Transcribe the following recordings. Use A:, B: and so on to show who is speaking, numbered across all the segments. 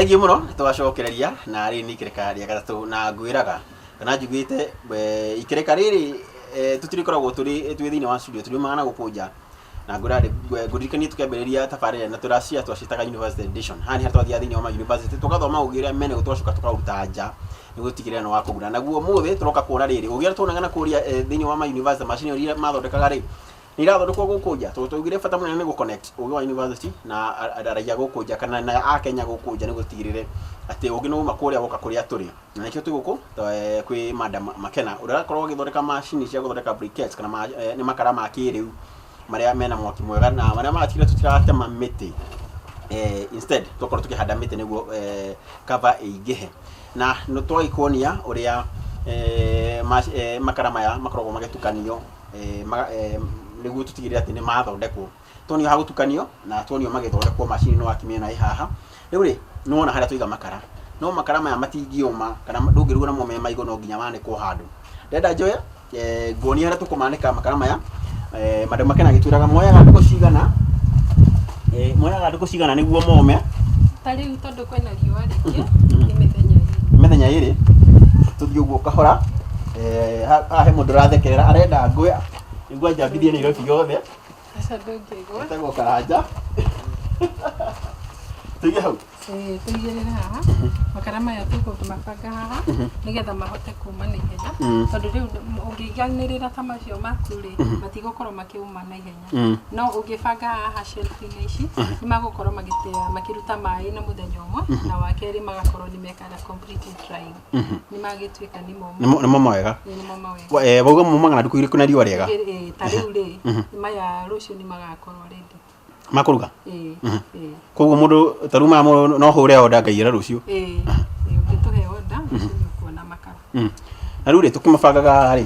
A: Thengiũ mũno, twacokereria na rĩrĩ nĩ ikereka rĩa gatatũ na ngwĩraga kana njugĩte ikereka rĩrĩ tũtirĩkoragwo tũrĩ twĩ thĩinĩ wa studio, tũriumaga na gũkũ nja na ngwĩraga ngũririkanie tũkĩambĩrĩria tabarĩra ĩno tũracia twaciĩtaga University Edition. Haha nĩ harĩa twathiaga thĩinĩ wa ma university tũgathoma ũgĩ ũrĩa mene tũgacoka tũkaũruta nja nĩguo tũtigĩrĩre nĩ wa kũguna. Naguo ũmũthĩ tũroka kuona rĩrĩ, ũgĩ ũrĩa tuonaga na kũrĩa thĩinĩ wa ma university macini iria mathondekaga rĩ, nĩ irathondekwo gũkũ nja tondũ twaugire bata mũnene nĩ gũ-connect ũgĩ wa university na raia gũkũ nja kana na akenya gũkũ nja nĩguo tũtigĩrĩre atĩ ũgĩ nĩ wauma kũrĩa woka kũrĩa tũrĩ. Na nĩkĩo twĩ gũkũ kwĩ Madam Makena ũrĩa ũrakorwo agĩthondeka macini cia gũthondeka briquettes kana nĩ makara ma kĩrĩu marĩa mena mwaki mwega na marĩa maratigĩrĩra tũtiratema mĩtĩ, instead tũgakorwo tũkĩhanda mĩtĩ nĩguo cover ĩingĩhe. Na nĩ twagĩkuonia ũrĩa makara maya makoragwo magĩtukanio nĩguo tũtigĩrĩre atĩ nĩ mathondekwo. Tuonio ha gũtukanio na tuonio magĩthondekwo macini nĩ wakĩmĩona ĩ haha. Rĩu rĩ, nĩ wona harĩa twaiga makara, no makara maya matingĩũma kana ndũngĩruga namo me maigũ no nginya manĩkwo handũ. Ndĩrenda njoe nguonie harĩa tũkũmanĩka makara maya. Madam Makena agĩtwĩraga moyaga thikũ cigana, moyaga thikũ cigana nĩguo mome?
B: Ta rĩu tondũ kwĩna riũa rĩingĩ, nĩ mĩthenya ĩrĩ.
A: Mĩthenya ĩrĩ. Tũthiĩ ũguo kahora. Haha he mũndũ ũrathekerera arenda ngũya nĩguo anjambithie Nairobi yothe.
B: Aca ndũngĩgwa.
A: Etagwo Karanja. Tũige hau.
B: Ĩĩ, tũigĩrĩre haha makara maya, tũkũmabanga haha nĩgetha mahote kuma na ihenya, tondũ rĩu ũngĩiganĩrĩra ta macio maku rĩ, matigũkorwo makĩũma na ihenya. No ũngĩbanga haha shelf-inĩ ici, nĩ magũkorwo makĩruta maĩ na mũthenya ũmwe, na wa kerĩ magakorwo nĩ mekana completely drying, nĩ magĩtuĩka nĩ momũ.
A: Nĩmo mawega.
B: Ĩĩ, nĩmo mawega.
A: Wauga maumaga na ndukũ irĩkũ na riũa rĩega?
B: Ĩĩ, ta rĩu rĩ, maya rũciũ nĩ magakorwo ready.
A: Makũruga?
B: Ĩĩ.
A: Koguo mũndũ ta rĩu maya no hũre order ngaiyĩra rũciũ?
B: Ĩĩ, ũngĩtũhe order rũciũ nĩ ũkuona makara.
A: Na rĩu rĩ, tũkĩmabangaga rĩ,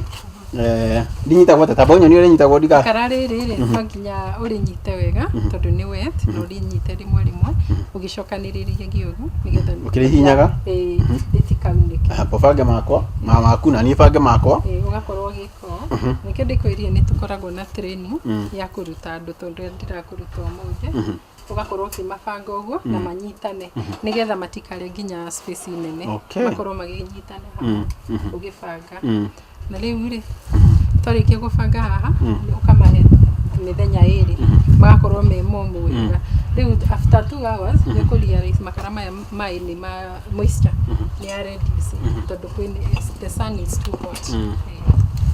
A: ndinyitagwo atĩa? Tamba ũnyonie ũrĩa inyitagwo ndiga.
B: Ikara rĩrĩ rĩ, no nginya ũrĩnyite wega tondũ nĩ wet, na ũrĩnyite rĩmwe rĩmwe ũgĩcokanĩrĩria ũguo nĩgetha
A: Ũkĩrĩhihinyaga?
B: Ĩĩ, rĩtikaunĩke.
A: Amba ũbange makwa ma maku na niĩ bange makwa.
B: Ĩĩ, ũgakorwo ũgĩka ũũ. Nĩkĩo ndĩkwĩrire nĩ tũkoragwo na training ya kũruta andũ, tondũ ũrĩa ndĩrakũruta ũmũthĩ, ũgakorwo ũkĩmabanga ũguo na manyitane nĩgetha matikare nginya space nene. Makorwo magĩnyitana haha ũgĩbanga. Na rĩu rĩ, twarĩkia gũbanga haha, ũkamahe mĩthenya 2, magakorwo me momũ wega. Rĩu after 2 hours nĩ ũkũ realize makara maya maĩ nĩ ma moisture nĩ ya reduce tondũ kwĩna the sun is too hot.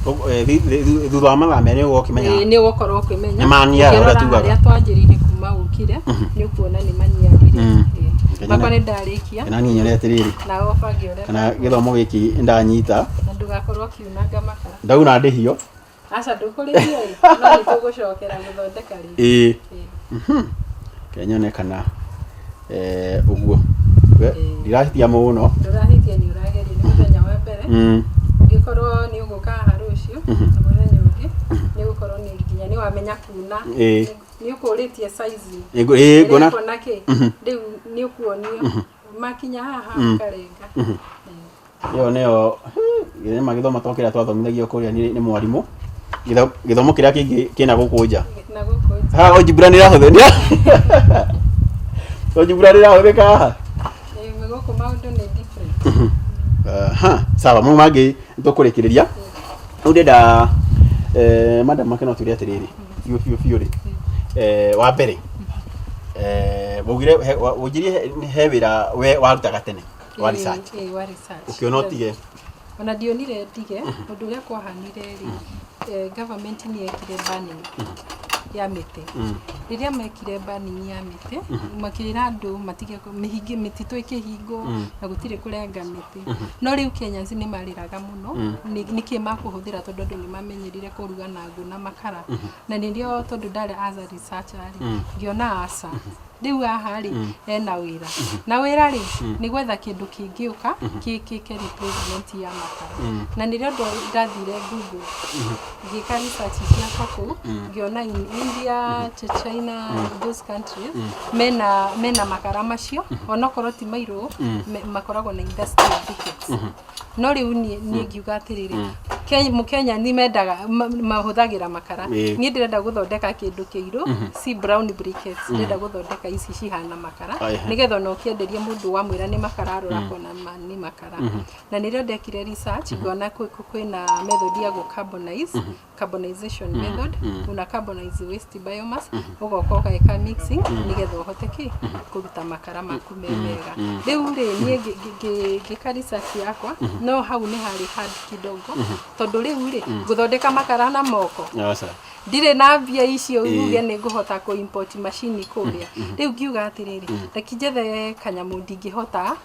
B: Ĩĩ.
A: Thutha wa mathaa 2 ũgũkorwo ũkĩmenya.
B: Ĩĩ, nĩ ũgũkorwo ũkĩmenya.
A: Nĩ maniara ũrĩa
B: Ũkĩrora
A: tugaga.
B: harĩa twanjĩrĩirie kuma ũkire, nĩ ũkuona nĩ maniarire. Ĩĩ. Makwa nĩ ndarĩkia.
A: Kana niĩ nyone atĩrĩrĩ,
B: Nawe ũbange ũrĩa
A: kana gĩthomo gĩkĩ ndanyita.
B: Na ndũgakorwo ũkiunanga makara.
A: Ndauna ndĩhio.
B: Aca, ndũkũrĩhio ĩ, no nĩ tũgũcokera gũthondeka rĩngĩ.
A: Ĩĩ.
B: Ĩĩ.
A: Reke nyone kana ũguo. We, ndirahĩtia mũno.
B: Ndũrahĩtia, nĩ ũrageria, nĩ mũthenya wa mbere. Ũngĩkorwo nĩ ũgũka haha rũciũ na mũthenya ũngĩ, nĩ ũgũkorwo nĩ nginya nĩ wamenya kuna. Nĩ ũkũrĩtie size.
A: Ĩĩ, nguona.
B: Ĩrĩa na kĩ rĩu nĩ ũkuonio makinya haha ũkarenga. Ĩĩ.
A: Ĩyo nĩyo nĩ gĩthomo to kĩrĩa twathomithagio kũrĩa nĩ mwarimũ. Gĩthomo kĩrĩa kĩngĩ kĩna gũkũ nja.
B: Na gũkũ nja.
A: Haha algebra nĩ ĩrahũthĩka. Algebra nĩ ĩrahũthĩka haha.
B: Ĩĩ, gũkũ maũndũ nĩ different.
A: Aha, sawa, mau mangĩ nĩtũkũrĩkĩrĩria. Rĩu ndĩrenda Madam Makena ũtwĩre atĩrĩrĩ, biũ biũ biũ rĩ, wa mbere, waugire wanjirie he wĩra we warutaga tene wa research.
B: Ĩĩ, wa research.
A: Ũkĩona ũtige.
B: Ona ndionire ndige. Ũndũ ũrĩa kwahanire rĩ, government nĩ yekire banning ya mĩtĩ. Rĩrĩa mekire banning ya mĩtĩ, makĩra andũ matige mĩhingi mĩtitũ ĩkĩhingwo na gũtirĩ kũrenga mĩtĩ. No rĩu Kenyans nĩ marĩraga mũno nĩkĩ makũhũthĩra, tondũ andũ nĩ mamenyerire kũruga na ngũ na makara. Na nĩrĩo tondũ ndarĩ as a researcher rĩ, ngĩona aca, rĩu haha rĩ, hena wĩra, na wĩra rĩ, nĩ gwetha kĩndũ kĩngĩũka kĩke replacement ya makara. Na nĩrĩo ndathire Google ngĩka research ciakwa kũu, ngĩona in India, China, those countries mena makara macio, onokorwo ti mairũ, makoragwo na industrial briquettes. No rĩu niĩ ngiuga atĩrĩrĩ, Mũkenya nĩ mendaga mahũthagĩra makara. Niĩ ndĩrenda gũthondeka kĩndũ kĩirũ, si brown briquettes, ndĩrenda gũthondeka ici cihana makara, nĩgetha ona ũkĩenderia mũndũ wamwĩra nĩ makara, arora akona nĩ makara. Na nĩrĩo ndekire research, ngĩona kwĩna method ya gũ carbonize, carbonization method. Una carbonize waste biomass, ũgoka ũgeka mixing nĩgetha ũhote kĩ kũruta makara maku me mega. Rĩu rĩ, niĩ ngĩka research yakwa, no hau nĩ harĩ hard kidogo, tondũ rĩu rĩ, ngũthondeka makara na moko?
A: Aca.
B: Ndirĩ na mbia icio uge nĩ ngũhota kũ import macini kũrĩa. Rĩu ngiuga atĩrĩrĩ, reke njethe kanyamũ ndingĩhota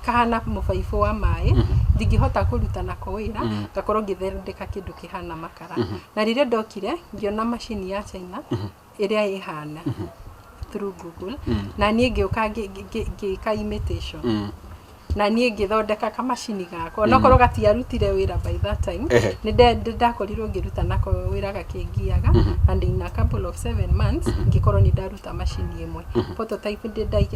B: kahana mũbaibũ wa maĩ, ndingĩhota kũruta nako wĩra, ngakorwo ngĩthondeka kĩndũ kĩhana makara. Na rĩrĩa ndokire ngĩona macini ya China ĩrĩa ĩhana through Google, na niĩ ngĩũka ngĩka imitation, na niĩ ngĩthondeka kamacini gakwa, onokorwo gatiarutire wĩra by that time. Nĩ ndakorirwo ngĩruta nako wĩra gakĩngiaga, and in a couple of 7 months ngĩkorwo nĩ ndaruta macini ĩmwe, prototype.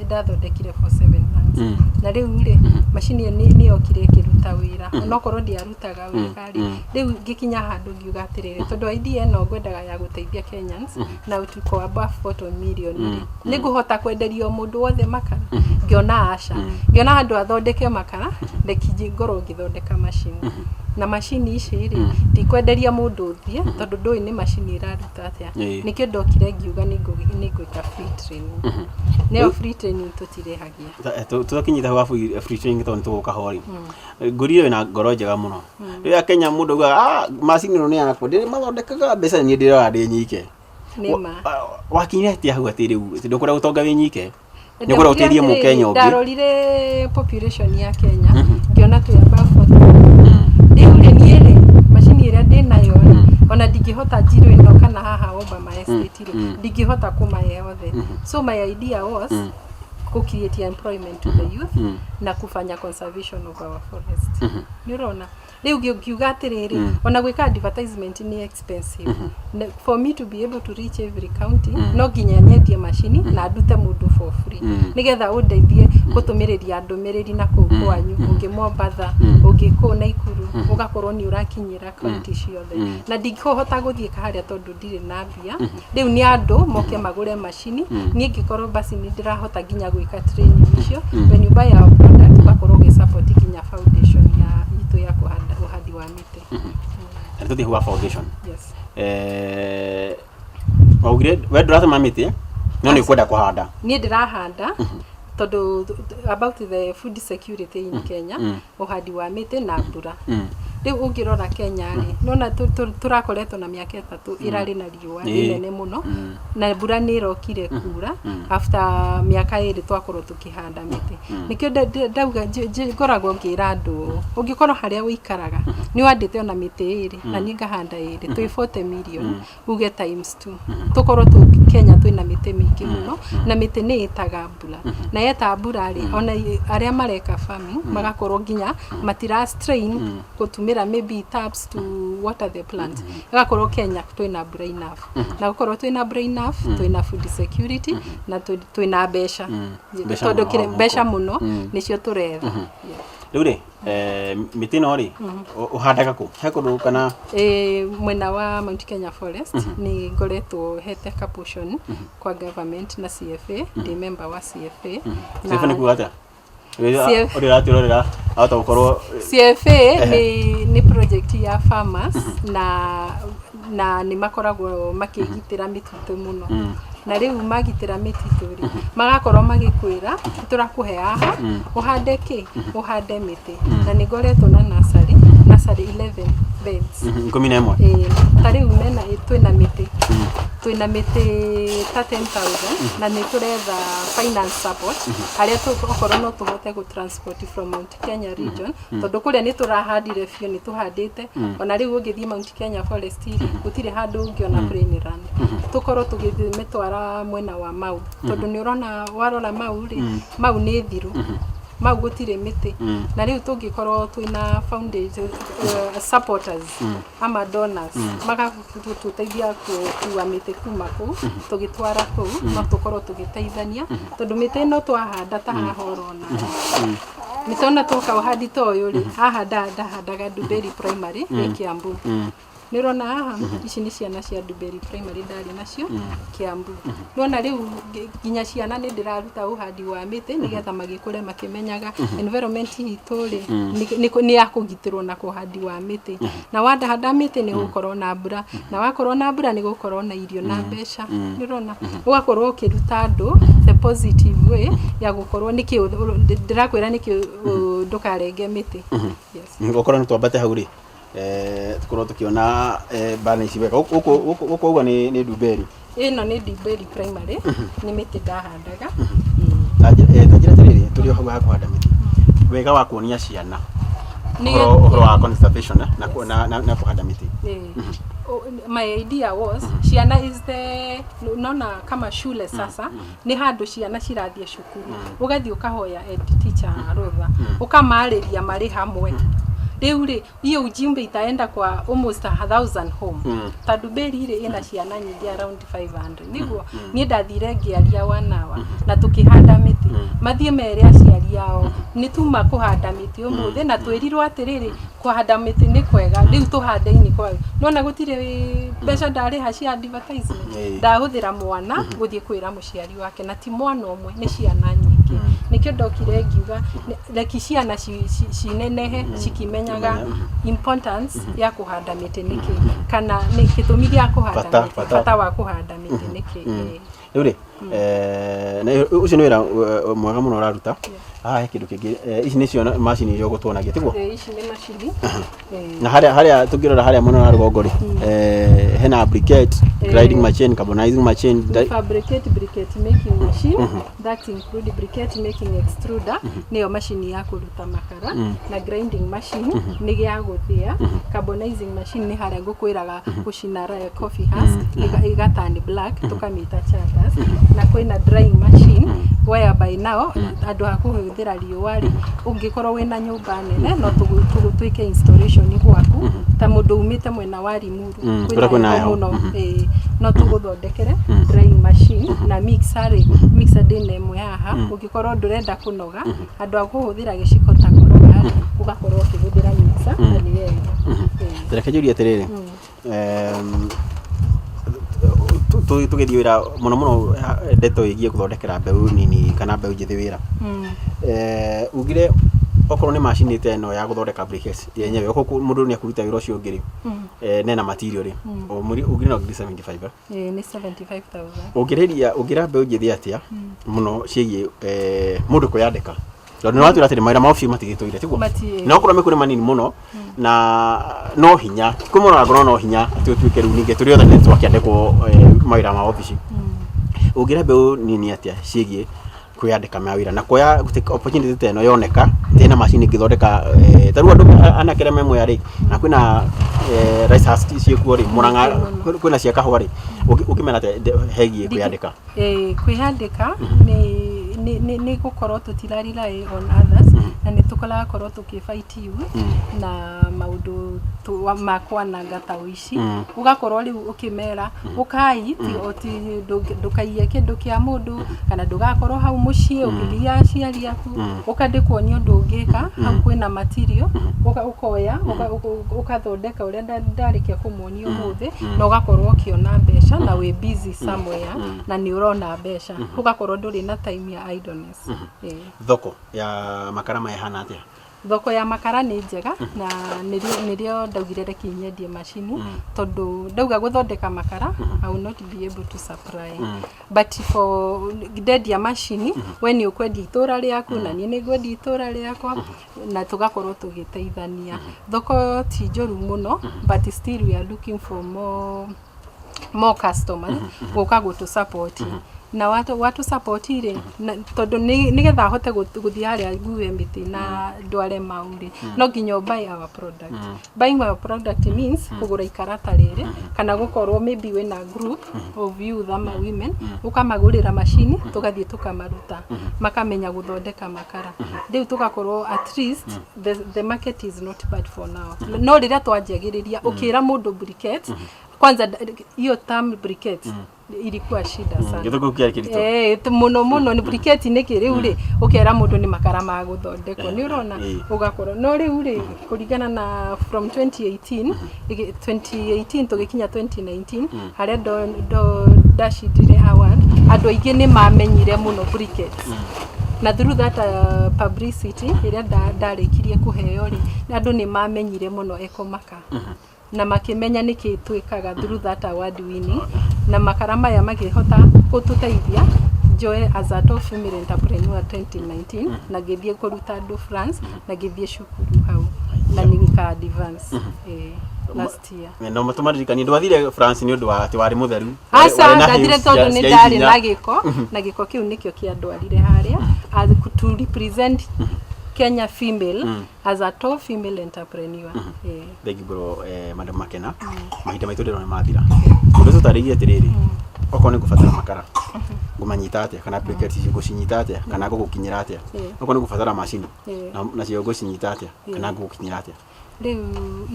B: Ndathondekire for 7 months, na rĩu rĩ, macini ĩyo nĩ yokire ĩkĩruta wĩra, onokorwo ndiarutaga wega rĩ. Rĩu ngĩkinya handũ ngiuga atĩrĩrĩ, tondũ idea ĩno ngwendaga ya gũteithia Kenyans, na tuko above 40 million rĩ, nĩ ngũhota kwenderia o mũndũ wothe makara? Ngĩona aca. Ngĩona handũ athondeke makara, reki ngorwo ngĩthondeka macini. Na macini ici rĩ, ndikwenderia mũndũ ũthiĩ, tondũ ndũĩ nĩ macini ĩraruta atĩa. Nĩkĩo ndokire ngiuga nĩ ngwĩka free training. Nĩyo free training, tũtirĩhagia.
A: Tũtakinyĩte hau free training, tondũ nĩ tũgũka ho rĩ, ngũrire wĩna ngoro njega mũno. Rĩrĩa Kenya mũndũ augaga, "Ah, macini ĩno nĩ yakwa, ndĩrĩ mathondekaga mbeca, niĩ ndĩrora ndĩ nyike."
B: Nĩ ma.
A: Wakinyire atĩa hau atĩ rĩu atĩ ndũkwenda gũtonga wĩ nyike, nĩ ũkwenda gũteithia mũkenya ũngĩ?
B: Ndarorire population ya Kenya, ngĩona twĩ above 40. Rĩu rĩ, niĩ rĩ, macini ĩrĩa ndĩnayo rĩ, ona ndingĩhota njiro ĩno kana haha Obama Estate rĩ, ndingĩhota kũmahe othe. So my idea was ku create employment to the youth na kufanya conservation of our forest. Nĩ ũrona rĩu ngiuga atĩrĩrĩ, ona gwĩka advertisement nĩ expensive. For me to be able to reach every county, no nginya nyendie macini na ndute mũndũ for free, nĩgetha ũndeithie gũtũmĩrĩria ndũmĩrĩri na kũu kwanyu, ũngĩ Mombatha, ũngĩ kũu Naikuru, ũgakorwo nĩ ũrakinyĩra county ciothe. Na ndikũhota gũthiĩ harĩa tondũ ndirĩ na mbia. Rĩu nĩ andũ moke magũre macini, niĩ ngĩkorwo basi nĩ ndĩrahota nginya gwĩka training icio. When you buy our product, ũgakorwo ũgĩsupport nginya foundation ya itũ ya kũhanda, ũhandi wa mĩtĩ.
A: Na tũthiĩ hau wa foundation.
B: Yes.
A: Waugire we ndũratema mĩtĩ, no nĩ ũkwenda kũhanda.
B: Niĩ ndĩrahanda tondũ about the food security in Kenya, ũhandi wa mĩtĩ na mbura. Rĩu ũngĩrora Kenya rĩ, nona tũrakoretwo na mĩaka 3 ĩrarĩ na riũa rĩnene mũno, na mbura nĩ ĩrokire kura after mĩaka 2 twakorwo tũkĩhanda mĩtĩ. Nĩkĩo ndauga ngoragwo ngĩra andũ ũũ, ũngĩkorwo harĩa ũikaraga nĩ wandĩte ona mĩtĩ 2, na niĩ ngahanda 2, twĩ 40 million, uge times two, tũkorwo tũ Kenya twĩna mĩtĩ mĩingĩ mũno. Na mĩtĩ nĩ ĩtaga mbura, na yeta mbura rĩ, ona arĩa mareka farming magakorwo nginya matira strain gũtũmĩra maybe taps to water the plant. Ĩgakorwo Kenya twĩna mbura enough, na gũkorwo twĩna mbura enough, twĩna food security na twĩna mbeca.
A: Mbeca
B: tondũ
A: mũno
B: kĩrĩ
A: mũhuko.
B: Mbeca mũno nĩcio tũretha. Yeah.
A: Rĩu rĩ, mĩtĩ ĩno rĩ, ũhandaga kũ? He kũndũ kana?
B: Mwena wa Mount Kenya Forest nĩ ngoretwo hete ka portion kwa government na CFA, ndĩ member wa CFA.
A: CFA nĩ kuga atĩa?
B: CFA.
A: Ũrĩa ũratwĩrorera ahota gũkorwo
B: CFA nĩ project ya farmers, na nĩ makoragwo makĩgitĩra mĩtitũ mũno. Na rĩu magitĩra mĩtitũ rĩ, magakorwo magĩkwĩra tũrakũhe haha ũhande kĩ, ũhande mĩtĩ. Na nĩ ngoretwo na nursery 11 beds.
A: 11.
B: Ĩĩ, ta rĩu mena twĩna mĩtĩ ta 10,000, na nĩ tũretha finance support harĩa okorwo no tũhote gũ transport from Mount Kenya region, tondũ kũrĩa nĩ tũrahandire biũ, nĩ tũhandĩte. Ona rĩu ũngĩthiĩ Mount Kenya Forest rĩ, gũtirĩ handũ ũngĩona plain land. Tũkorwo tũgĩmĩtwara mwena wa Mau, tondũ nĩ ũrona warora Mau rĩ, Mau nĩ thiru, Mau gũtirĩ mĩtĩ. Na rĩu tũngĩkorwo twĩna foundation, supporters ama donors magatũteithia gũkua mĩtĩ kuma kũu tũgĩtwara kũu, no tũkorwo tũgĩteithania, tondũ mĩtĩ ĩno twahanda ta haha ũrona Nĩ tona twoka ũhandi ta ũyũ rĩ, haha ndahandaga Ndumberi Primary ĩ Kiambu. Nĩ ũrona haha, ici nĩ ciana cia Ndumberi Primary ndarĩ nacio Kiambu. Nĩwona rĩu nginya ciana nĩ ndĩraruta ũhandi wa mĩtĩ nĩgetha magĩkũre makĩmenyaga environment itũ rĩ nĩ ya kũgitĩrwo na kũhandi wa mĩtĩ. Na wahanda mĩtĩ nĩ gũkorwo na mbura, na wakorwo na mbura nĩ gũkorwo na irio na mbeca. Nĩ ũrona, ũgakorwo ũkĩruta andũ the positive way ya gũkorwo nĩkĩ ndĩrakwĩra nĩkĩ ndũkarenge mĩtĩ. Yes.
A: Okorwo nĩ twambate hau rĩ, tũkorwo tũkĩona bana ici wega. Gũkũ ũguo nĩ Ndumberi.
B: Ĩno nĩ Ndumberi Primary, nĩ mĩtĩ ndahandaga.
A: Ta njĩra atĩrĩrĩ, tũrĩ o hau ha kũhanda mĩtĩ, wega wa kuonia ciana ũhoro wa conservation na kũhanda mĩtĩ.
B: My idea was ciana is the nona kama shule sasa nĩ handũ ciana cirathiĩ cukuru, ũgathiĩ ũkahoya head teacher rũtha ũkamarĩria marĩ hamwe. Rĩu rĩ, hiyo ujumbe itaenda kwa almost 1,000 home. Ta Ndumberi rĩ, ĩna ciana nyingĩ around 500. Nĩguo niĩ ndathire ngĩaria one hour na tũkĩhanda mĩtĩ. Mathiĩ mere aciari ao nĩ tuma kũhanda mĩtĩ ũmũthĩ na twĩrirwo atĩrĩrĩ, kũhanda mĩtĩ nĩ kwega, rĩu tũhande-inĩ kwega. Nona gũtirĩ mbeca ndarĩha cia advertisement. Ndahũthĩra mwana gũthiĩ kwĩra mũciari wake, na ti mwana ũmwe, nĩ ciana nyingĩ. Nĩkĩo ndokire ngiuga reki ciana cinenehe cikimenyaga importance ya kũhanda mĩtĩ nĩkĩ, kana nĩ gĩtũmi gĩa kũhanda
A: Bata,
B: mĩtĩ,
A: bata.
B: Bata wa kũhanda mĩtĩ nĩkĩ.
A: Rĩu rĩ, na ũcio nĩ wĩra mwega mũno ũraruta. Haha he kĩndũ kĩngĩ, ici nĩcio macini iria ũgũtuonagia, tiguo?
B: Ici nĩ macini.
A: Na harĩa tũngĩrora harĩa mwena wa rũgongo rĩ, hena briquette grinding machine, carbonizing machine.
B: We fabricate briquette making machine that include briquette making extruder, nĩyo macini ya kũruta makara, na grinding machine nĩ gĩa gũthĩa, carbonizing machine nĩ harĩa ngũkwĩraga gũcina coffee husk ĩgaturn black, tũkamĩta charcoal, na kwĩna drying machine whereby now andũ a kũhũthĩra riũa rĩ, ũngĩkorwo wĩna nyũmba nene no twĩke installation gwaku, ta mũndũ umĩte mwena wa Limuru,
A: kũrĩa kwĩna
B: heho
A: heho.
B: Mũno, ĩĩ, no tũgũthondekere drying machine. Na mixer rĩ, mixer ndĩna ĩmwe haha, ũngĩkorwo ndũrenda kũnoga, andũ a kũhũthĩra gĩciko ta koroga rĩ, ũgakorwo ũkĩhũthĩra mixer na nĩ wega.
A: Reke njũrie atĩrĩrĩ, tũgĩthiĩ wĩra mũno mũno, ndeto ĩgiĩ gũthondekera mbeũ nini kana mbeũ njĩthĩ wĩra, ugire okorwo nĩ macini ta ĩno ya gũthondeka briquettes yenyewe, okorwo mũndũ nĩ ekũruta wĩra ũcio ũngĩ rĩ, nena material rĩ, ugire no ngiri 75, eh?
B: Ĩĩ, nĩ 75,000.
A: Ũngĩrĩria ũngĩra mbeũ njĩthĩ atĩa mũno ciĩgiĩ mũndũ kwĩyandĩka, tondũ nĩ watwĩra atĩrĩ mawĩra ma obici matigĩtũire, tiguo? Na okorwo mekũrĩ manini mũno na no hinya kwĩ ngoro, no hinya atĩ ũtuĩke rĩu ningĩ tũrĩ othe nĩ twakĩandĩkwo mawĩra ma obici. Ũngĩra mbeũ nini atĩa ciĩgiĩ kwĩyandĩka mawĩra na kuoya opportunity ta ĩno yoneka ĩna macini ĩngĩthondeka, ta rĩu andũ anake arĩa me Mwea rĩ, na kwĩna rice husk ciĩkuo rĩ, Murang'a kwĩna cia kahũa rĩ, ũngĩmera atĩa hegiĩ kwĩyandĩka?
B: Kwĩyandĩka nĩ gũkorwo tũtira rely on others na nĩ tũrakorwo tũkĩ fight youth na maũndũ ma kwananga ta ũici. Ũgakorwo rĩu ũkĩmera ũkai ti o ti ndũkaiye kĩndũ kĩa mũndũ kana ndũgakorwo hau mũciĩ ũkĩgia aciari aku. Ũkandĩkwo nĩ ũndũ ũngĩka hau, kwĩna material ũkoya ũkathondeka ũrĩa ndarĩkia kũmuonia ũmũthĩ, na ũgakorwo ũkĩona mbeca na wĩ busy somewhere na nĩ ũrona mbeca, ũgakorwo ndũrĩ na time ya idleness.
A: Thoko ya makara maya ĩhana atĩa?
B: Thoko ya makara nĩ njega na nĩrĩo ndaugire reke nyendie macini, tondũ ndauga gũthondeka makara I will not be able to supply, but for ndendia macini, we nĩ ũkwendia itũra rĩaku na niĩ nĩ ngwendia itũra rĩakwa na tũgakorwo tũgĩteithania. Thoko ti njũru mũno, but still we are looking for more customers gũka gũtũ support na watu support rĩ, tondũ nĩgetha hote gũthiĩ harĩa ngue mĩtĩ na ndware mau rĩ, no nginya ũ buy our product. Buying our product means kũgũra ikarata rĩrĩ kana gũkorwo maybe wĩna group of youth ama women, ũkamagũrĩra macini, tũgathiĩ tũkamaruta makamenya gũthondeka makara. Rĩu tũgakorwo at least the market is not bad for now. No rĩrĩa twanjagĩrĩria, ũkĩra mũndũ briquette kwanza, hiyo term briquette. Ilikuwa shida sana.
A: Gĩthũngũ kĩarĩ kĩritũ.
B: Eh, mũno mũno nĩ briquette nĩkĩ rĩu rĩ, ũkera mũndũ nĩ makara ma gũthondekwo, nĩ ũrona, ũgakorwo no rĩu rĩ, kũringana na from 2018, 2018 tũgĩkinya 2019, harĩa ndo ndacindire award, andũ aingĩ nĩ mamenyire mũno briquettes, na through that publicity ĩrĩa ndarĩkirie kũheo rĩ, andũ nĩ mamenyire mũno Ekomaka na makĩmenya nĩkĩ twĩkaga through that award winning, na makara maya makĩhota gũtũteithia njoe as a top female entrepreneur 2019, na ngĩthiĩ kũruta andũ France, na ngĩthiĩ cukuru hau na nika advance last year.
A: No matũmaririkanie ndwathire France nĩ ũndũ wa atĩ warĩ mũtheru?
B: Aca.
A: Warĩ na
B: Ndathire
A: heels
B: tondũ nĩ
A: cia
B: ndarĩ
A: ihenya.
B: na gĩko, na gĩko kĩu nĩkĩo kĩandwarire harĩa as to represent Kenya female as a top female entrepreneur.
A: Thank you bro, madam Makena. Mahinda maitũ ndĩrona mathira. Ũndũ tũtarĩrie atĩrĩrĩ, okorwo nĩ ngũbatara makara, ngũmanyita atĩa? Kana briquettes icio ngũcinyita atĩa, kana ngũgũkinyĩra atĩa? Okorwo nĩ ngũbatara macini, nacio ngũcinyita atĩa, kana ngũgũkinyĩra atĩa?
B: Rĩu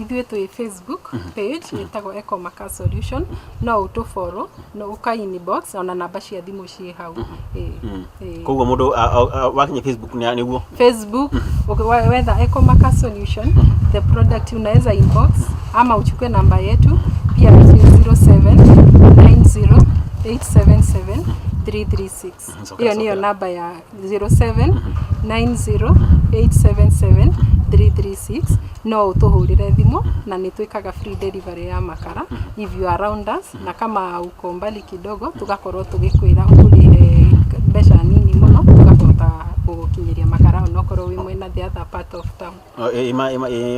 B: ithuĩ twĩ Facebook page ĩtagwo Ecomaka Solution. No ũtũfollow, no ũka inbox, ona namba cia thimũ ciĩ hau. Ĩĩ.
A: Koguo mũndũ wakinya Facebook nĩguo?
B: Facebook, wetha Ecomaka Solution, the product, unaweza inbox ama uchukue namba yetu pia, which is 0790 877 336.
A: Sokera,
B: Hiyo niyo
A: sokera.
B: namba ya 0790 877 336. No ũtũhũrĩre thimũ, na nĩ twĩkaga free delivery ya makara if you are around us, na kama uko mbali kidogo, tugakorwo tũgĩkwĩra ũtũrĩhe mbeca nini mũno, tũgakũhota gũgũkinyĩria makara onokorwo wĩ mwena the other part of town.
A: O,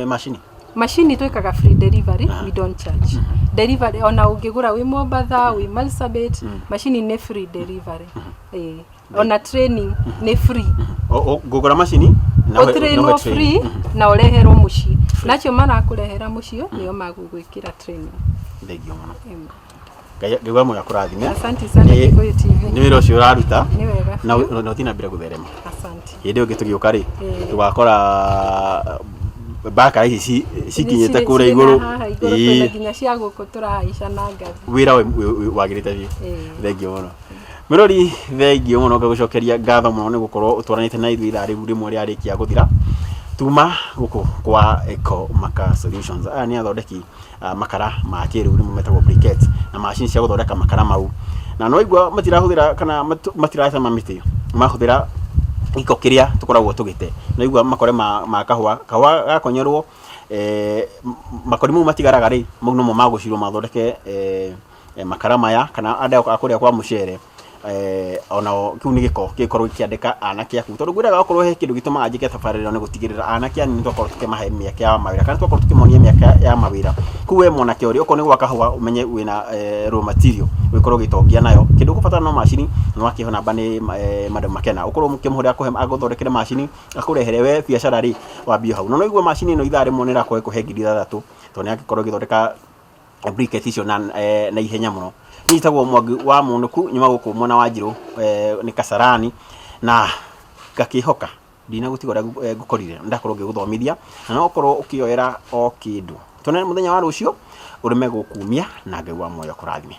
A: macini?
B: Macini twĩkaga free delivery, we don't charge delivery. Ona ũngĩgũra wĩ Mombatha, wĩ Marsabit, macini nĩ free delivery. Ĩĩ, ona training nĩ free.
A: Ngũgũra macini na
B: Ũtrainwo
A: ũhe training.
B: free na ũreherwo mũciĩ, nacio marakũrehera mũciĩ nĩo magũgwĩkĩra training.
A: Thank you mũno.
B: Em.
A: Ngai wa muoyo akũrathime.
B: Asante sana. Gĩkũyũ TV.
A: Nĩ wĩra ũcio ũraruta
B: Nĩ wega
A: na
B: biũ.
A: na ũthiĩ na mbere gũtherema.
B: Asante.
A: Hĩndĩ ĩyo ĩngĩ tũgĩũka rĩ, tũgakora mbakara ici cikinyĩte
B: Cirĩ-
A: kũrĩa
B: cirĩ
A: igũrũ.
B: na haha igũrũ. Twĩna nginya cia gũkũ tũrahaica na ngathi.
A: Wĩra wagĩrĩte biũ. Thank you mũno, mũrori, thank you mũno. Ngagũcokeria ngatho mũno nĩ gũkorwo ũtwaranĩte na ithuĩ ithaa rĩu rĩmwe rĩarĩkia gũthira. Tuma gũkũ kwa Eco Maka Solutions. Aya nĩ athondeki makara ma kĩrĩu, nĩmo metagwo briquettes, na macini cia gũthondeka makara mau, na no igua matirahũthĩra kana matiratema mĩtĩ, mahũthĩra gĩko kĩrĩa tũkoragwo tũgĩte. No igua makore ma kahũa, kahũa gakonyorwo, makori mau matigaraga rĩ, mau nomo magũcirwo mathondeke makara maya, kana andũ a kũrĩa kwa mũcere, onao kĩu nĩ gĩko gĩkorwo gĩkĩandĩka anake aku, tondũ ngwĩraga okorwo he kĩndũ gĩtũmaga njĩke tabarĩra nĩ gũtigĩrĩra anake anini twakorwo tũkĩmahe mĩeke ya mawĩra, kana twakorwo tũkĩmonia mĩeke ya mawĩra. Kũu we mwanake ũrĩ, okorwo nĩ gwaka kahũa, ũmenye wĩna raw material ũgĩkorwo ũgĩtongia nayo. Kĩndũ ũgũbatara no macini, na wakĩho namba nĩ Madam Makena, ũkorwo ũkĩmũhũrĩra kũhe agũthondekere macini akũrehere, we biacara rĩ wambie hau. Na no igue macini ĩno ithaa rĩmwe nĩ ĩrakorwo ĩkũhe 6,000, tondũ nĩ angĩkorwo ĩgĩthondeka briquette icio na ihenya mũno. Niĩ njĩtagwo Mwangi wa Mũnũku, nyuma gũkũ mwena wa Njirũ, nĩ Kasarani, na ngakĩhoka ndinagũtiga ũrĩa ngũkorire ndakorwo ngĩgũthomithia, na no ũkorwo ũkĩoera o kĩndũ. Tuonane mũthenya wa rũciũ, ũrĩme gũkumia, na Ngai wa muoyo akũrathime.